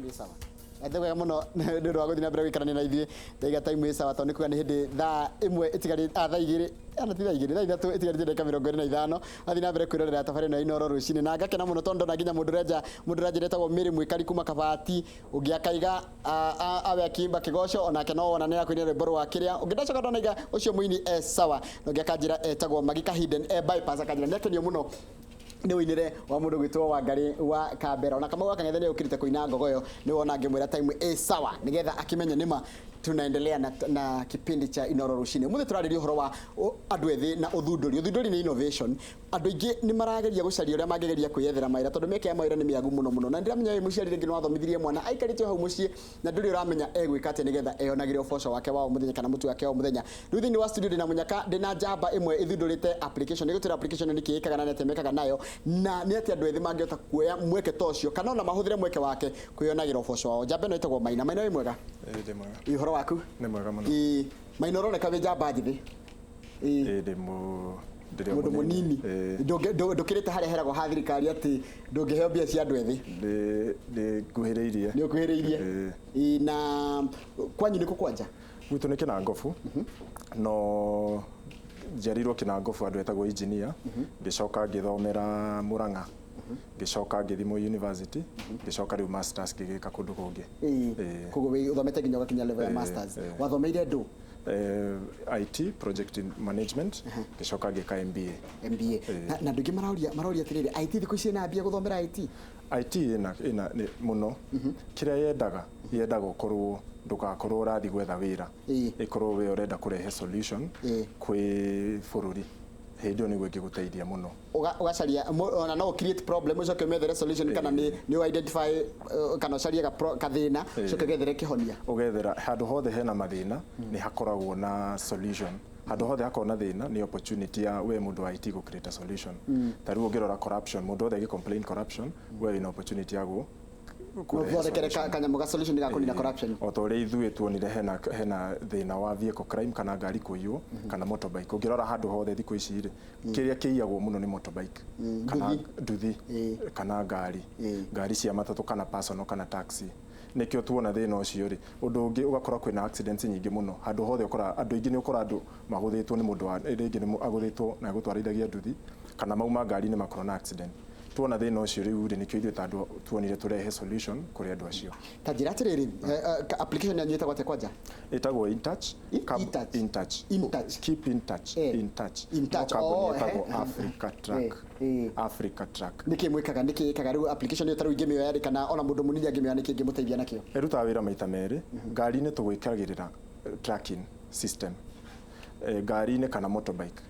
Time ĩ sawa. Nĩ wega mũno nĩ ũndũ wa gũthiĩ na mbere gũikarania na ithuĩ. Ndaiga time ĩ sawa tondũ nĩ kuga nĩ hĩndĩ thaa 1 ĩtigarĩte, thaa 2, ana ti thaa 2, thaa 3 ĩtigarĩte ndagĩka 25. Wathiĩ na mbere kwĩrorera tabarĩra ĩno ya Inooro rũcinĩ. Na ngakena mũno tondũ ndona nginya mũndũ ũrenja, mũndũ ũranjĩra etagwo Mary Mwĩkari kuma Kabati, ũngĩ akaiga awe akiimba kĩgoco, onake no wona nĩ arakũinĩra rwĩmbo rwa kĩrĩa. Ũngĩ ndacoka ndona iga ũcio mũini e sawa. Na ũngĩ akanjĩra etagwo Magi Kahiden e bypass, akanjĩra nĩ akenio mũno nĩ ũinĩre wa mũndũ gwĩtwo Wangarĩ wa Kambera. Ona Kamau wa Kang'ethe nĩ ũkĩrĩte kũina ngogoyo, nĩ wona ngĩmwĩra time ĩ sawa nĩgetha akĩmenye nĩma tunaendelea na kipindi cha Inooro rũcinĩ. Ũmũthĩ tũrarĩria ũhoro wa andũ ethĩ na ũthundũri. Ũthundũri nĩ innovation. Andũ aingĩ nĩ marageria gũcaria ũrĩa mangĩgeria kwĩyethera mawĩra tondũ mĩeke ya mawĩra nĩ mĩagu mũno mũno. Na nĩndĩramenya wĩ mũciari rĩngĩ nĩ wathomithirie mwana aikarĩte o hau mũciĩ na ndũrĩ ũramenya egwĩka atĩa nĩgetha eyonagĩre ũboco wake wa o mũthenya kana mũtu wake wa o mũthenya. Rĩu thĩinĩ wa studio ndĩna mũnyaka, ndĩna njamba ĩmwe ĩthundũrĩte application. Ĩgũtwĩra application ĩyo nĩkĩ ĩkaga na nĩ atĩa mekaga nayo na nĩ atĩa andũ ethĩ mangĩhota kuoya mweke ta ũcio kana ona mahũthĩre mweke wake kwĩyonagĩra ũboco wao. Njamba ĩno ĩtagwo Maina. Maina wĩ mwega? Ĩĩ ndĩ mwega. Ĩ ũhoro waku? Nĩ mwega mũno. Ĩ Maina ũroneka wĩ njamba njĩthĩ. Ĩ Ĩĩ ndĩ mũ ndĩrĩ o mũndũ mũnini. Ĩĩ. Ndũkĩrĩte harĩa heragwo ha thirikari atĩ ndũngĩheo mbia cia andũ ethĩ. Ndĩ ndĩ nguhĩrĩirie. Nĩ ũkuhĩrĩirie. Ĩĩ. Ĩ na kwanyu nĩ kũ kwanja? Gwitũ nĩ Kĩnangobu no njiarĩirwo Kĩnangobu handũ hetagwo Engineer, ngĩcoka ngĩthomera Mũrang'a, ngĩcoka ngĩthiĩ Moi University, ngĩcoka rĩu masters ngĩgĩka kũndũ kũngĩ. Ĩĩ. Ĩĩ. Koguo wĩ ũthomete nginya ũgakinya level ya Ĩĩ, masters. ĩĩ. Wathomeire ndũ? IT project management, ngĩcoka ngĩka MBA. MBA. Na andũ aingĩ maroria atĩrĩrĩ, IT thikũ ici ĩna mbia gũthomera IT? IT ĩna mũno. Kĩrĩa yendaga, yendaga ũkorwo ndũgakorwo ũrathiĩ gwetha wĩra. Ĩkorwo we ũrenda kũrehe solution kwĩ bũrũri. Hĩndĩ ĩyo nĩguo ĩngĩgũteithia mũno. Ũgacaria ona no create problem ũcoke ũmĩethere solution kana nĩ nĩ identify kana ũcarie gathĩna ũcoke ũgethere kĩhonia. Ũgethera handũ hothe hena mathĩna nĩ hakoragwo na solution. Handũ hothe hakoragwo na thĩna nĩ opportunity ya we mũndũ wa IT gũ create a solution. Ta rĩu ũngĩrora corruption, mũndũ wothe agĩ complain corruption, we wĩna opportunity ya kũrehe Ũthondekere solution. Kanyamũ ga solution ga kũnina corruption. O ta ũrĩa ithuĩ tuonire hena thĩna wa vehicle crime kana ngari kũiywo kana motorbike. Ũngĩrora handũ hothe thikũ ici rĩ, kĩrĩa kĩiyagwo mũno nĩ motorbike kana nduthi kana ngari, ngari cia matatũ kana personal kana taxi. Nĩkĩo tuona thĩna ũcio rĩ. Ũndũ ũngĩ ũgakora kwĩna accidents nyingĩ mũno handũ hothe ũkoraga andũ aingĩ nĩ ũkoraga andũ magũthĩtwo nĩ mũndũ wa rĩngĩ nĩ agũthĩtwo na egũtwarithagia nduthi kana mauma ngari-inĩ makorwo na accident. Tuona thĩna ũcio rĩu rĩ, nĩkĩo ithuĩ ta andũ tuonire tũrehe solution kũrĩ andũ acio. Ta njĩra atĩrĩrĩ, application yanyu ĩtagwo atĩa kwanja? Ĩtagwo InTouch. InTouch. InTouch. InTouch. Keep in touch. InTouch. InTouch. No kambuni Oh, ĩtagwo Africa Track. Africa Track. Nĩkĩ mwĩkaga, nĩkĩ ĩkaga rĩu application ĩyo ta rĩu ingĩmĩoya rĩ kana ona mũndũ mũnini angĩmĩoya nĩkĩ ĩngĩmũteithia nakĩo? Ĩrutaga wĩra maita merĩ. Ngari-inĩ tũgwĩkagĩrĩra tracking system. Ngari-inĩ kana motorbike.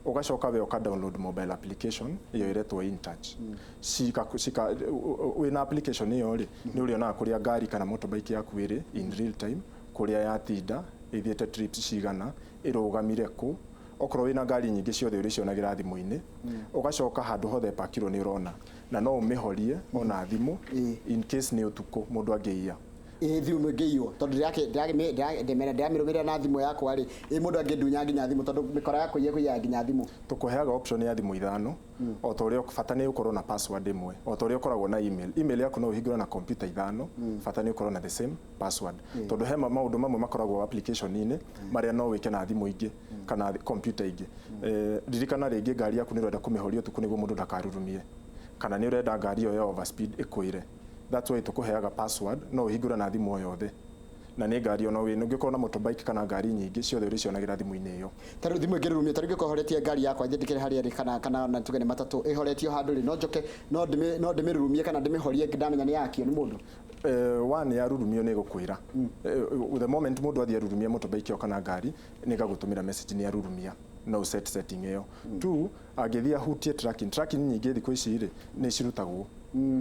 Ũgacoka we ũka download mobile application ĩyo ĩretwo InTouch. Cika wĩna application ĩyo rĩ, nĩ ũrĩonaga kũrĩa ngari kana motorbike yaku ĩrĩ in real time, kũrĩa yatinda, ĩthiĩte trips cigana, ĩrũgamire kũ. Okorwo wĩna ngari nyingĩ ciothe ũrĩcionagĩra thimũ-inĩ. Ũgacoka handũ hothe ĩpakirwo nĩ ũrona. Na no ũmĩhorie ona thimũ in case nĩ ũtukũ mũndũ angĩiya. Ĩ thimũ ĩngĩiywo tondũ ndĩramĩrũmĩrĩra na thimũ yakwa rĩ, ĩ mũndũ angĩndunya nginya thimũ tondũ mĩkora ya kũiya ĩkũiyaga nginya thimũ. Tũkũheaga option ya thimũ ithano o ta ũrĩa bata nĩ ũkorwo na password ĩmwe o ta ũrĩa ũkoragwo na email. Email yaku no ũhingũre na computer ithano, bata nĩ ũkorwo na the same password. Tondũ he maũndũ mamwe makoragwo application-inĩ marĩa no wĩke na thimũ ingĩ kana computer ingĩ. Ririkana rĩngĩ ngari yaku nĩ ũrenda kũmĩhoria ũtukũ nĩguo mũndũ ndakarurumie kana nĩ ũrenda ngari ĩyo ya overspeed ĩkwĩre. That's why tũkũheaga password no ũhingũre na thimũ o yothe na nĩ ngari ona wĩ ũngĩkorwo na motorbike kana ngari nyingĩ ciothe ũrĩcionagĩra thimũ-inĩ ĩyo. Ta rĩu thimũ ĩngĩrurumia, ta rĩu ingĩkorwo horetie ngari yakwa njĩtĩkĩre harĩa ĩrĩ kana ona tuge nĩ matatũ ĩhoretio handũ rĩ, no njoke no ndĩmĩrurumie kana ndĩmĩhorie ndamenya nĩ yakio nĩ mũndũ? One yarurumio nĩ ĩgũkwĩra. The moment mũndũ athiĩ arurumia motorbike ĩyo kana ngari nĩ ĩgagũtũmĩra message nĩ arurumia, no ũ set setting ĩyo. Two, angĩthiĩ ahutie tracking, tracking nyingĩ thikũ ici rĩ nĩ cirutagwo.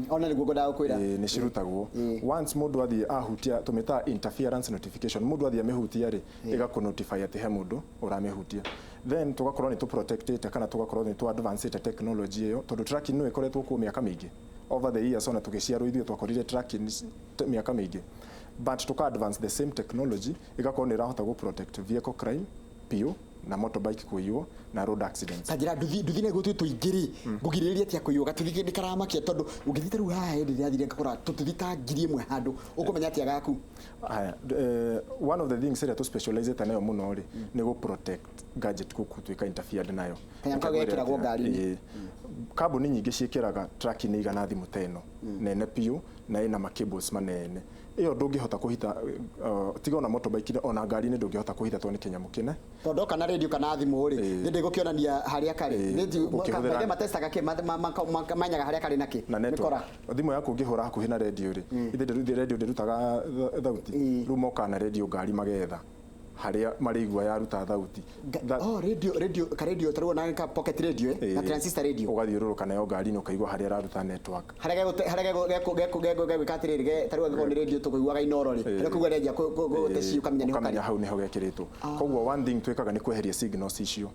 Ona nĩguo ngwendaga gũkwĩra. Ĩĩ nĩ cirutagwo. Once mũndũ athiĩ ahutia, tũmĩtaga interference notification, mũndũ athiĩ amĩhutia rĩ, ĩgakũ notify atĩ he mũndũ ũramĩhutia. Then tũgakorwo nĩ tũ protect ĩte kana tũgakorwo nĩ tũ advance ĩte technology ĩyo tondũ tracking no ĩkoretwo kuo mĩaka mĩingĩ. Over the years ona tũgĩciarwo ithuĩ twakorire tracking mĩaka mĩingĩ. But tũka advance the same technology ĩgakorwo nĩ ĩrahota gũ protect vehicle crime biũ. Na motorbike kũiywo na road accidents. Ta njĩra, nduthi na guo tũingĩ rĩ, ngũgirĩrĩria atĩa kũiywo? Gatuthi nĩ karamakia, tondũ ũngĩthiĩ ta rĩu haha hĩndĩ ĩrĩa thire ngakora tũtuthi ta 1000 handũ, ũkũmenya atĩa gaku? Haya, one of the things ĩrĩa tũ-specializĩte nayo mũno rĩ, nĩ gũ protect gadget gũtuĩka interfered nayo. Kanyamũ kau gekĩragwo ngari-inĩ. Ĩĩ. Kambuni nyingĩ ciĩkĩraga tracking igana thimũ ta ĩno nene biũ na ĩna ma cables manene. Ĩyo ndũngĩhota kũhitha, tiga ona motorbike, ona ngari-inĩ ndũngĩhota kũhitha tondũ nĩ kĩnyamũ kĩne. Tondũ oka na radio kana thimũ rĩ, nĩ ndĩgũkĩonania harĩa karĩ. Ũkĩhũthĩra- Matestaga kĩ? Manyaga harĩa karĩ na kĩ? Na network. Mĩkora. Thimũ yaku ũngĩhũra hakuhĩ na radio rĩ, ithe radio ndĩrutaga thauti. Rĩu mokaga na radio ngari magetha harĩa marĩigua yaruta thauti. Oh, radio ka radio tarĩu ona ka pocket radio, na transistor radio. Ũgathiũrũrũka nayo ngari-inĩ ũkaigua harĩa ĩraruta network. Harĩa gegwĩka atĩrĩrĩ, tarĩu angĩkorwo nĩ radio tũkũiguaga Inoro rĩ, harĩa kũigua rĩanjia gũte ci, ũkamenya nĩho ũkamenya karĩ. Hau nĩho gekĩrĩtwo. Koguo one thing twĩkaga nĩ kweheria signals icio.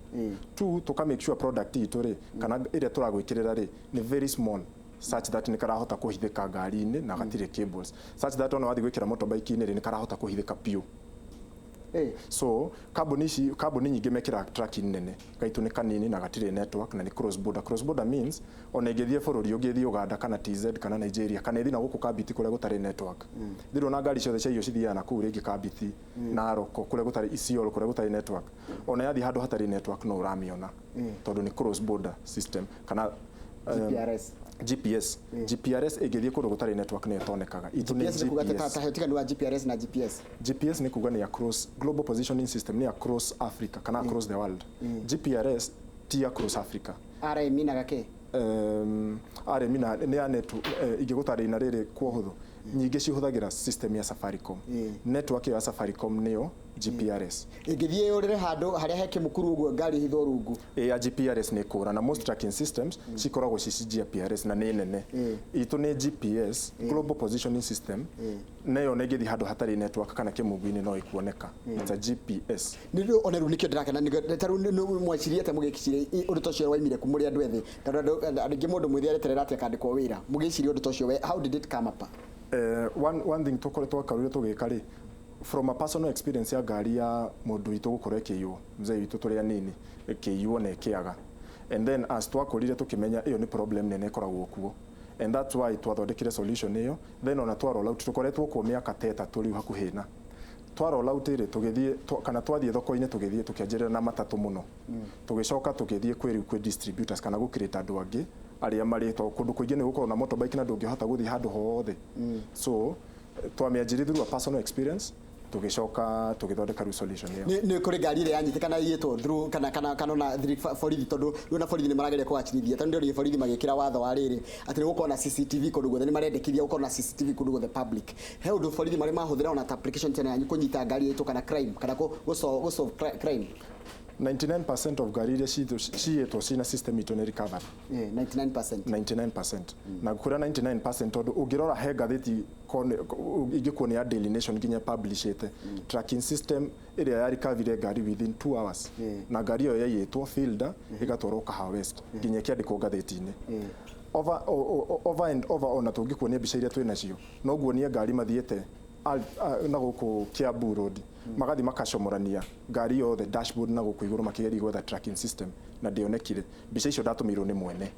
Two, tũka make sure product itũ rĩ, kana ĩrĩa tũragwĩkĩrĩra rĩ, nĩ very small such that nĩ karahota kũhithĩka ngari-inĩ na gatirĩ cables, such that ona wathiĩ gwĩkĩra motorbike-inĩ rĩ, nĩ karahota kũhithĩka biũ. So kambuni ici, kambuni nyingĩ mekĩraga tracking nene. Gaitũ nĩ kanini na gatirĩ network na nĩ cross border. Cross border means ona ĩngĩthiĩ bũrũri ũngĩ, ĩthiĩ Uganda kana TZ kana Nigeria kana ĩthiĩ na gũkũ Kambiti kũrĩa gũtarĩ network. Thirĩ na ngari ciothe cia cithiaga na kũu rĩngĩ Kambiti, Narok, kũrĩa gũtarĩ, Isiolo, kũrĩa gũtarĩ network. Ona yathiĩ handũ hatarĩ network no ũramĩona tondũ nĩ cross border system kana GPRS. GPS. GPRS ĩngĩthiĩ kũndũ gũtarĩ network nĩyo ĩtonekaga. Itũ nĩ GPS nĩ kuga GPS. ta ũtiganu wa GPS na GPS. GPS nĩ kuga nĩ across, global positioning system nĩ across Africa kana across the world. GPRS ti across Africa. RMI na gakĩ? RMI na nĩ ya net, ingĩgũtarĩria na rĩrĩ kwa ũhũthũ, nyingĩ cihũthagĩra system ya Safaricom. Network ĩyo ya Safaricom nĩyo GPRS. Ĩngĩthiĩ yũrĩre handũ harĩa he kĩmũkuru ũguo, ngari hithwo rungu? Ĩ ya GPRS nĩ kũra, na most tracking systems cikoragwo ci GPRS na nĩ nene. Itũ nĩ GPS, global positioning system, nayo ona ĩngĩthiĩ handũ hatarĩ network kana kĩmungu-inĩ no ĩkuoneka. It's a GPS. Nĩ rĩu ona rĩu nĩkĩo ndĩrakena ta rĩu mwecirie atĩa mũgĩciria ũndũ ta ũcio waimire kũ mũrĩ andũ ethĩ? Tondũ andũ aingĩ, mũndũ mwĩthĩ areterera atĩ akandĩkwo wĩra. Mũgĩciria ũndũ ta ũcio, how did it come up? One thing twakorire tũgĩka rĩ, from a personal experience ya ngari ya mũndũ witũ gũkorwo ĩkĩiywo, mzee witũ tũrĩ anini, ĩkĩiywo na ĩkĩaga, and then as twakũrire tũkĩmenya ĩyo nĩ problem nene ĩkoragwo kuo, and that's why twathondekire solution ĩyo. Then ona twa roll out, tũkoretwo kuo mĩaka ta 3 rĩu hakuhĩ, na twa roll out rĩ, tũgĩthiĩ kana twathiĩ thoko-inĩ, tũgĩthiĩ tũkĩanjĩrĩra na matatũ mũno, tũgĩcoka tũgĩthiĩ kwĩ rĩu kwĩ distributors kana gũkirĩta andũ angĩ arĩa marĩ to kũndũ kũingĩ nĩ gũkorwo na motorbike na ndũngĩhota gũthiĩ handũ hothe. So twamĩanjirie through a personal experience, tũgĩcoka tũgĩthondeka rĩu solution ĩyo. Nĩ kũrĩ ngari ĩrĩa yanyitĩkana iyĩtwo through kana ona borithi? Tondũ rĩu na borithi nĩ marageria kũgacĩrithia, tondũ ndĩronire borithi magĩkĩra watho wa rĩrĩ atĩ nĩ gũkorwo na CCTV kũndũ guothe, nĩ marendekithia gũkorwo na CCTV kũndũ guothe public. He ũndũ borithi marĩ mahũthĩra ona ta application tena yanyu kũnyita ngari ĩtwo kana crime kana gũ solve crime? 99% of ngari iria ciyĩtwo cina system itũ nĩ recovered. 99%? 99%. Na ngũkwĩra 99% tondũ ũngĩrora he ngathĩti ingĩkuonia ya Daily Nation nginya publishĩte tracking system ĩrĩa ya recovery ngari within 2 hours, na ngari ĩyo yaiyĩtwo Fielder ĩgatwarwo Kahawa West nginya ĩkĩandĩkwo ngathĩti-inĩ over, over and over. Ona tũngĩkuonia mbica iria twĩ nacio, no nguonie ngari mathiĩte na gũkũ Kiambu Road, magathiĩ makacomorania ngari yothe dashboard na gũkũ igũrũ makĩgeria gwetha tracking system na ndĩonekire. Mbica icio ndatũmĩirwo nĩ mwene,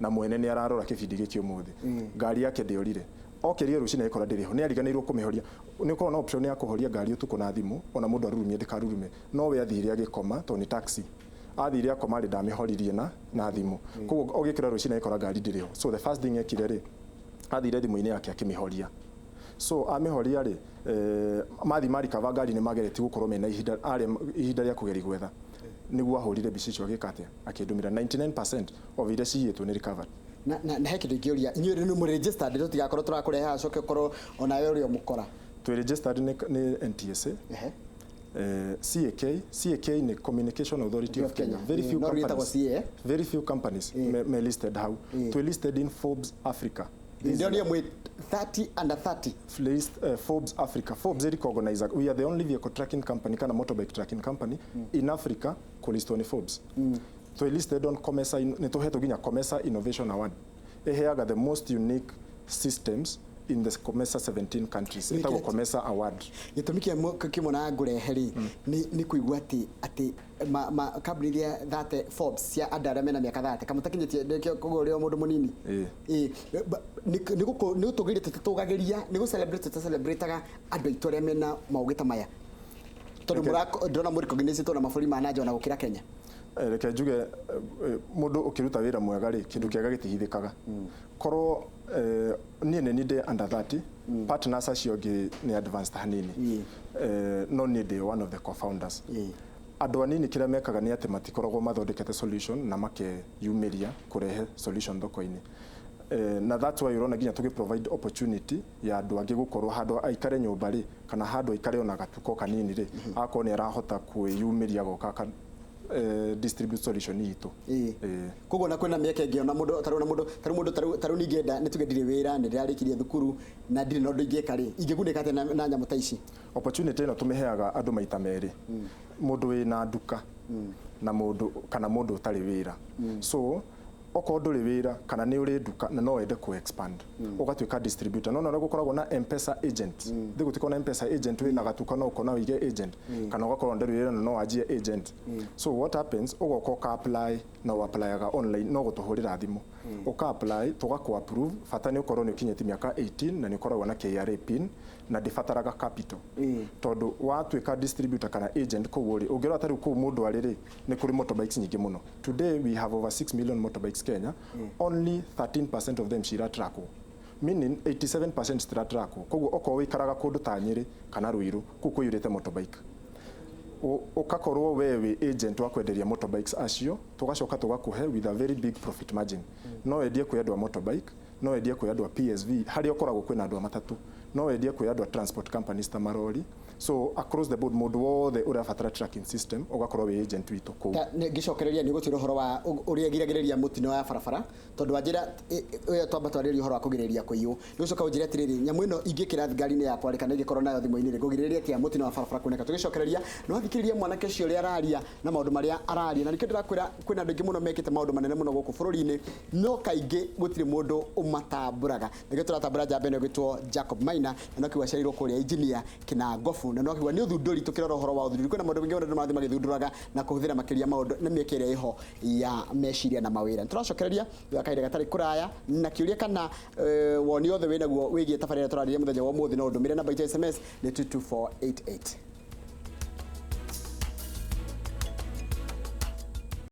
na mwene nĩ ararora kĩbindi gĩkĩ ũmũthĩ. Ngari yake ndĩorire, okĩrie rũcinĩ agĩkora ndĩrĩ ho, nĩ ariganĩirwo kũmĩhoria. Nĩ ũkoragwo na option ya kũhoria ngari ũtukũ na thimũ, ona mũndũ arurumie ndĩkarurume, no we athire agĩkoma tondũ nĩ taxi, athire akoma rĩ, ndamĩhoririe na thimũ. Koguo ogĩkĩra rũcinĩ agĩkora ngari ndĩrĩ ho. So the first thing ekire rĩ, athire thimũ-inĩ yake akĩmĩhoria. So amĩhoria rĩ, mathi marikaba ngari nĩ mageretie gũkorwo mena ihinda arĩa ihinda rĩa kũgeria gwetha, nĩguo ahũrire mbica icio agĩka atĩa, akĩndũmĩra. 99% of iria ciyĩtwo nĩ recovered. Na he kĩndũ ingĩũria, inyuĩ rĩu nĩ mũrĩ registered? Tũtigakorwo tũrakũrehe haha coke ũkorwo onawe ũrĩ o mũkora. Twĩ registered nĩ NTSA. CAK. CAK nĩ Communication Authority of Kenya. Very few No rĩu ĩtagwo companies, CA. very few companies me listed hau. Twĩ listed in Forbes Africa. Ndĩronire mwĩ 30 under 30. List, Forbes Africa. Forbes recognize we are the only vehicle tracking company kana motorbike tracking company in Africa kũlistwo nĩ Forbes. Twĩ listed on COMESA, nĩ tũhetwo nginya COMESA Innovation Award. Ĩheaga the most unique systems in the COMESA 17 countries. Ĩtagwo COMESA award. Gĩtũmi kĩmwe na ngũrehe rĩ, nĩ kũigua atĩ kambuni iria 30 Forbes cia andũ arĩa mena mĩaka 30 kamũtakinyĩtie nĩkĩo, koguo ũrĩ o mũndũ mũnini. Ĩĩ, nĩ gũtũgĩria tũtũgagĩria, nĩ gũ celebrate tũcelebrataga andũ aitũ arĩa mena maũgĩ ta maya, tondũ ndĩrona mũrecognitionĩtwo na mabũrũri ma nanja ona gũkĩra Kenya. Reke njuge, mũndũ ũkĩruta wĩra mwega rĩ, kĩndũ kĩega gĩtihithĩkaga. Korwo niĩ nĩ ndĩ under 30, partners acio angĩ nĩ advanced hanini. No niĩ ndĩ one of the co-founders. Andũ anini kĩrĩa mekaga nĩ atĩ matikoragwo mathondekete solution na makeyumĩria kũrehe solution thoko-inĩ. Na that's why ũrona nginya tũgĩ provide opportunity ya andũ angĩ gũkorwo handũ aikare nyũmba rĩ, kana handũ aikare ona gatuko kanini rĩ, agakorwo nĩ arahota kwĩyumĩria goka distribute solution itũ. Koguo na kwĩna mĩeke ĩngĩ ona mũndũ tarĩu, na mũndũ tarĩu, mũndũ tarĩu ningĩenda, nĩ tuge ndirĩ wĩra, nĩ ndĩrarĩkirie thukuru na ndirĩ na ũndũ ingĩka rĩ, ingĩgunĩka atĩa na nyamũ ta ici? Opportunity ĩno tũmĩheaga andũ maita merĩ, mũndũ wĩna nduka na mũndũ kana mũndũ ũtarĩ wĩra. So okorwo ndũrĩ wĩra kana nĩ ũrĩ nduka na no wende ku expand, ũgatuĩka distributor, no ũrĩa gũkoragwo na M-Pesa agent, thĩ gũtikoragwo na M-Pesa agent, wĩna gatuka no ũkona wĩige agent, kana ũgakorwo ndũrĩ wĩra na no wanjie agent. So what happens, ũgoka ũka apply na ũapplyaga online, no gũtũhũrĩra thimũ, ũka apply, tũgakũ approve. Bata nĩ ũkorwo nĩ ũkinyĩtie mĩaka 18 na nĩ ũkoragwo na KRA PIN, na ndĩbataraga capital, tondũ watuĩka distributor kana agent kũu ũrĩ, ũngĩrora ta rĩu kũu mũndũ arĩ rĩ, nĩ kũrĩ motorbikes nyingĩ mũno. Today we have over 6 million motorbikes Kenya. Only 13% of them ciratrackwo, meaning 87% citiratrackwo. Koguo okorwo wĩikaraga kũndũ ta Nyĩrĩ kana Ruiru, kũu kũiyũrĩte motorbike, ũgakorwo we wĩ agent wa kwenderia motorbikes acio, tũgacoka tũgakũhe with a very big profit margin. No wendie kwĩ andũ a motorbike, no wendie kwĩ andũ a PSV, harĩa ũkoragwo kwĩna andũ a matatũ, no wendie kwĩ andũ a transport companies ta marori. So across the board, mũndũ wothe ũrabatara tracking system, ũgakorwo wĩ agent witũ kũu. Ngĩcokereria nĩ ũgũtwĩra ũhoro wa ũrĩa ĩgiragĩrĩria mũtino wa barabara, tondũ wanjĩra ũyũ twamba twarĩria ũhoro wa kũgirĩrĩria kũiywo, nĩ ũcoka ũnjĩre atĩrĩrĩ, nyamũ ĩno ingĩkĩra ngari-inĩ yakwa rĩ, kana ingĩkorwo nayo thimũ-inĩ rĩ, ngũgirĩrĩria atĩa mũtino wa barabara kuoneka? Tũgĩcokereria nĩ wathikĩrĩria mwanake ũcio ũrĩa araria na maũndũ marĩa araria, na nĩkĩo ndĩrakwĩra kwĩna andũ aingĩ mũno mekĩte maũndũ manene mũno gũkũ bũrũri-inĩ, no kaingĩ gũtirĩ mũndũ ũmatambũraga. Nĩkĩo tũratambũra njamba ĩno ĩgwĩtwo Jacob Maina, na no kiuga aciarirwo kũrĩa Engineer Kĩnangobu, na no kiuga nĩ ũthundũri. Tũkĩrora ũhoro wa ũthundũri, kwĩna maũndũ maingĩ mũno andũ marathiĩ magĩthundũraga na kũhũthĩra makĩria maũndũ na mĩeke ĩrĩa ĩho ya meciria na mawĩra. Nĩtũracokereria thutha wa kahinda gatarĩ kũraya na kĩũria kana woni othe wĩnaguo wĩgiĩ tabarĩra tũrarĩria mũthenya wa ũmũthĩ, no ũndũmĩre. Namba itũ ya SMS nĩ 22488.